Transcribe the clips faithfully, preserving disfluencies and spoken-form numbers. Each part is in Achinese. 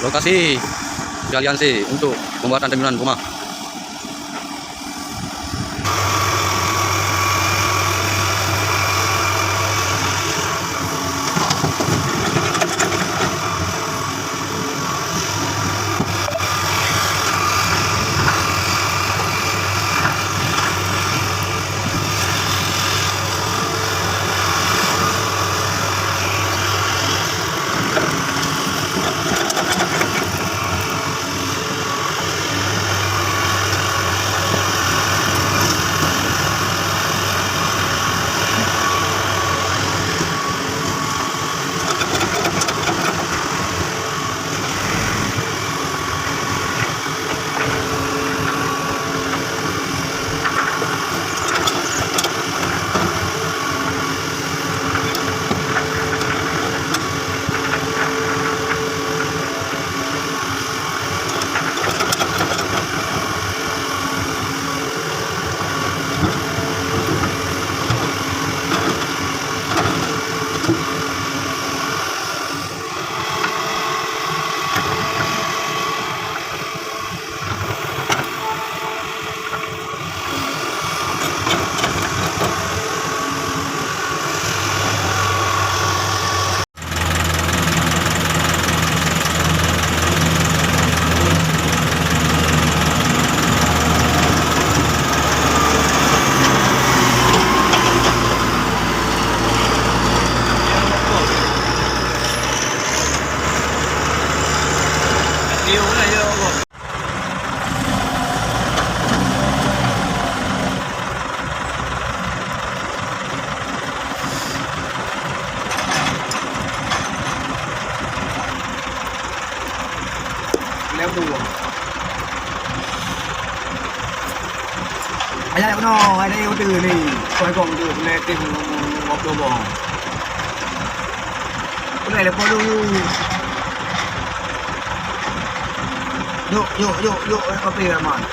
Lokasi di aliansi untuk pembuatan terminal rumah. Lewat dua. Ayah nak kena, ayah nak kena ni. Kau kau tu, kena tim waktu bawah. Boleh lepas dulu. Yuk, yuk, yuk, yuk, eh, kopi, Rahman.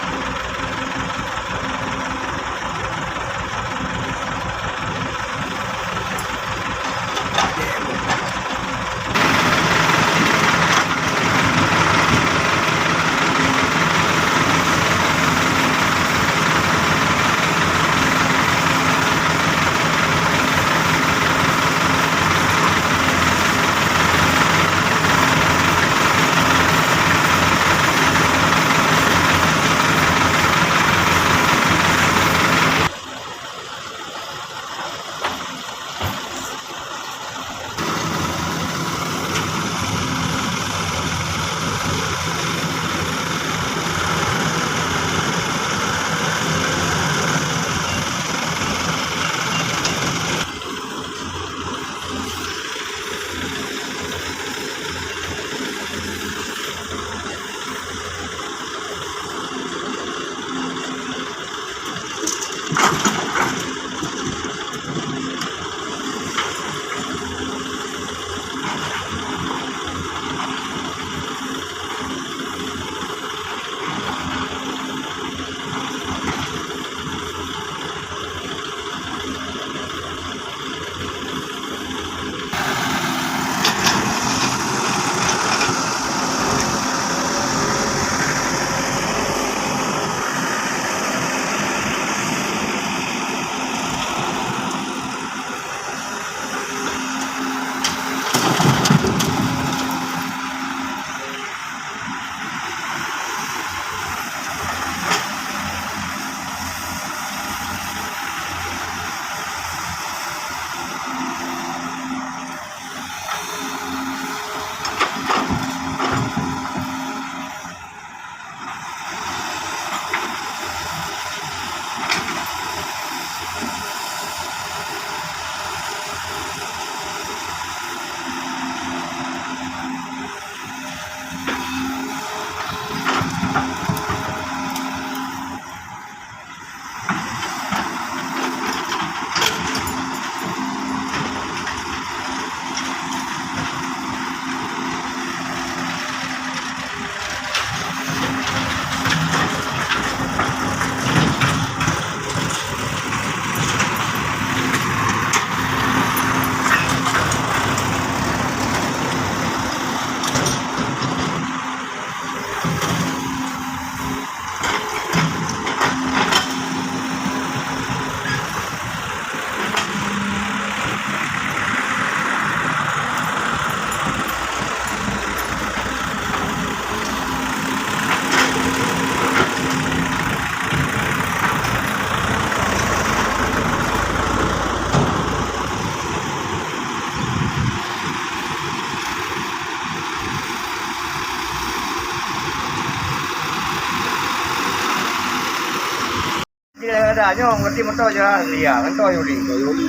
Ada nyoe, ngerti motor je lah, Lia, ngan toh Yuli. Toh Yuli.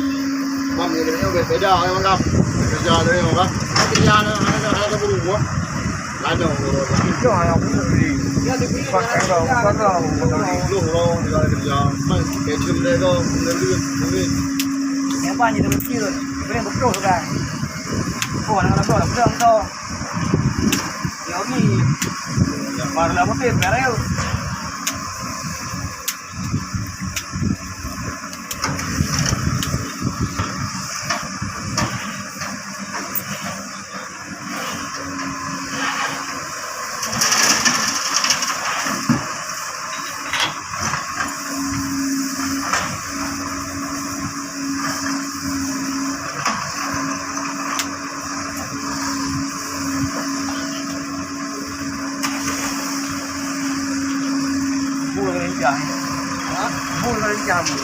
Bang, Yuli nyoe beda, beda, ya, Bang. Kerja dia, Bang. Kerja dia, ada, ada, ada bulu, Bang. Ada, Bang. Itu hanya bulu Yuli. Pas kau, kau, kau, kau. Bulu, Bang, dia kerja. Pas, kerja dia, Bang, dia, dia, dia. Yang apa ni, dia kecil? Dia betul, kan? Oh, anak-anak tu, dah betul, betul. Yang ni, yang baru lama tu, merah. Bul kena injak. Ha? Bul kena injak, bul.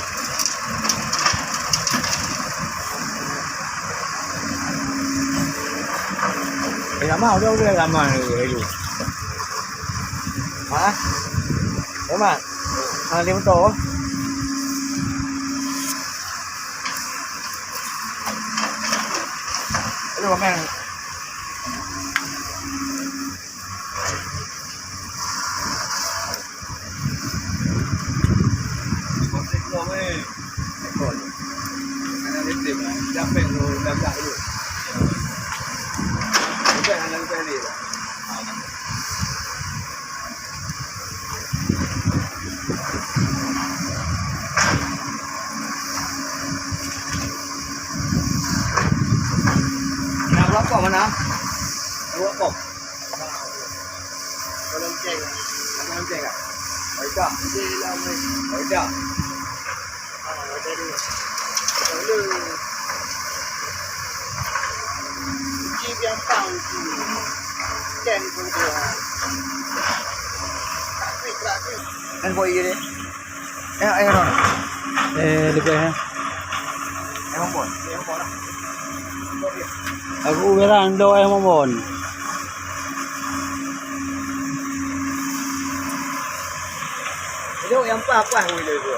Eh, lama, udah, udah lama ni, Relu. Ha? Lama? Ha, lima tahun. Aduh, Bang. Nak rokok mana? Rokok. Kalau cek, kalau cek ah. Baiklah. Baiklah. Kan boy ye deh. Eh, eh, Ron. Eh, lebih, eh. Eh, Ron, Ron. Aku bilang do, eh, Ron. Itu yang apa, apa yang itu?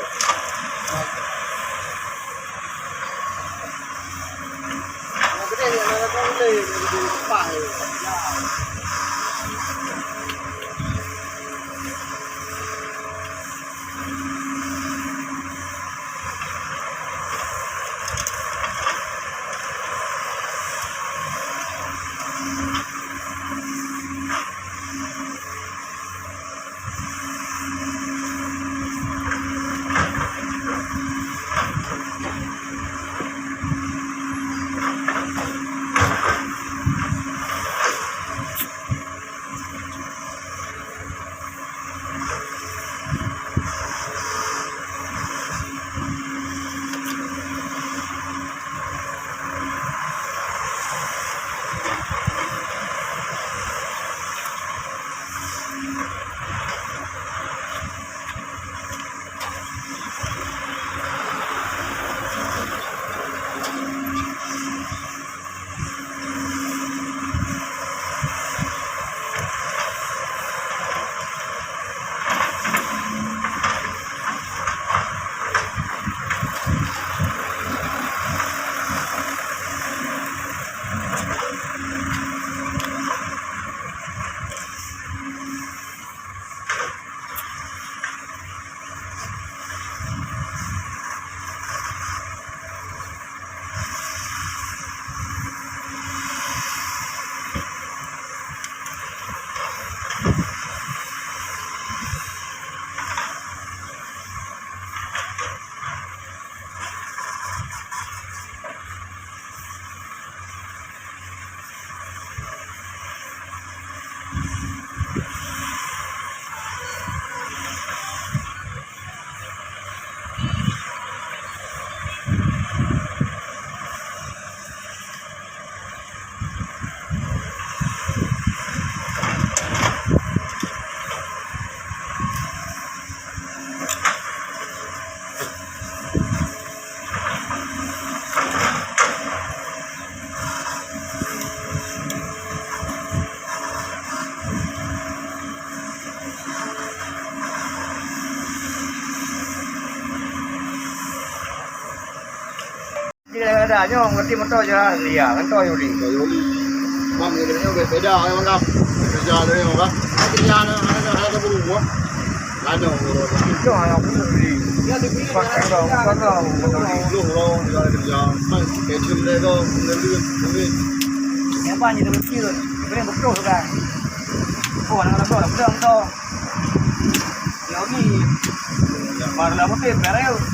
Ya, nyoe ngerti moto je lah, ya, ngon to Yuli. To Yuli. Bang, Yuli nyoe beda, ya, Bang. Kerja dia, Bang. Kerja dia, ada, ada, ada buru, Bang. Ada buru. Itu hanya buru Yuli. Ya, dia beri. Pakai kau, pakai kau. Lu, lu, dia ada kerja. Bang, kerja dia tu, dia tu, dia tu. Yang apa ni, dia beri tu? Dia beri betul, kan? Oh, anak-anak tu, betul, betul. Yuli. Baru lah betul, beres.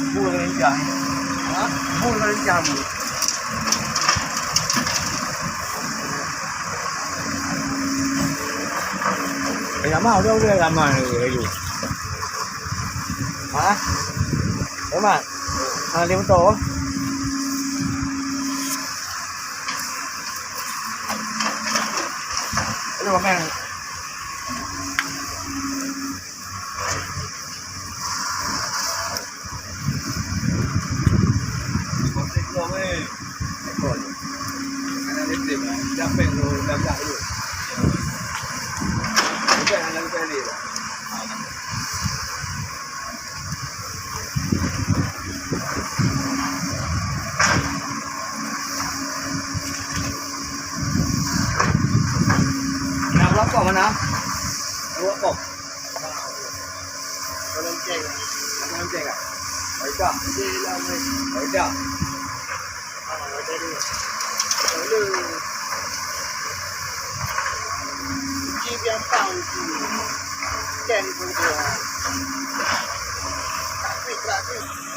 Bul ngon ijah. Ha? Bul ngon ijah, bul. Eh, lama, udah, udah lama ni, Ayu. Ha? Lama? Ha, lima tahun. Aduh, makan. Nak rokok mana? Rokok. Kau lonceng. Kau lonceng tak? Baiklah. Baiklah.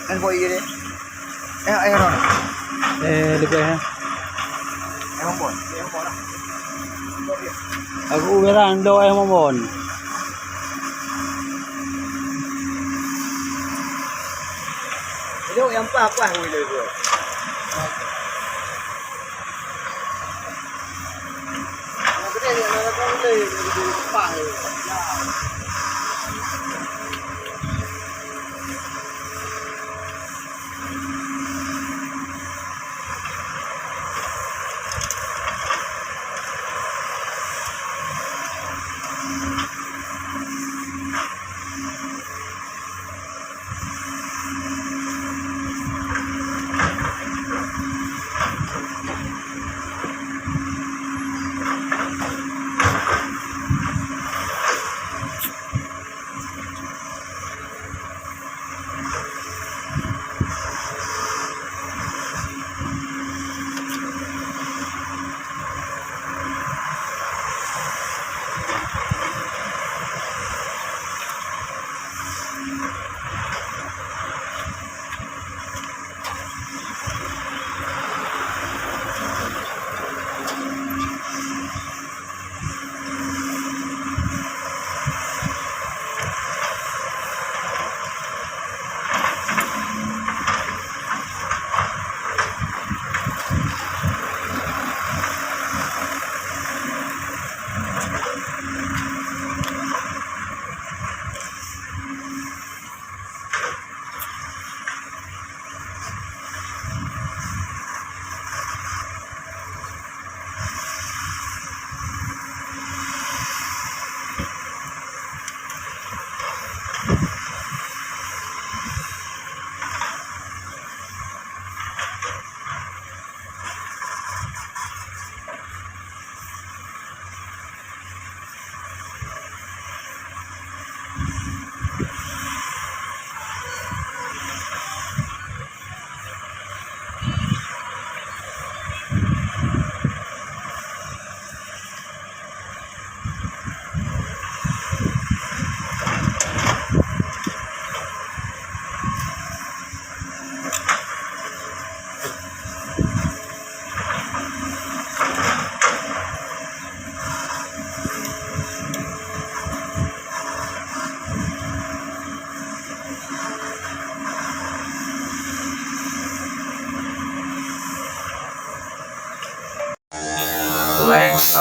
Kan boy je deh. Eh, eh, Ron. Eh, lebih, eh. Eh, Ron, boy. Eh, Ron, boy lah. Aku berang do, eh, Ron. Itu yang apa, apa, itu?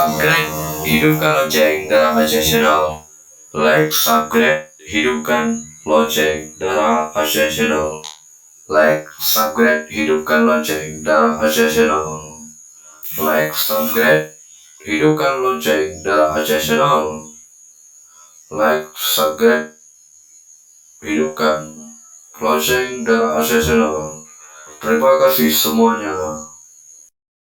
Subscribe, hidupkan lonceng Dara Aceh Channel. Like, subscribe, hidupkan lonceng Dara Aceh Channel. Like, subscribe, hidupkan lonceng Dara Aceh Channel. Like, subscribe, hidupkan lonceng Dara Aceh Channel. Like, subscribe, hidupkan lonceng Dara Aceh Channel. Terima kasih semuanya.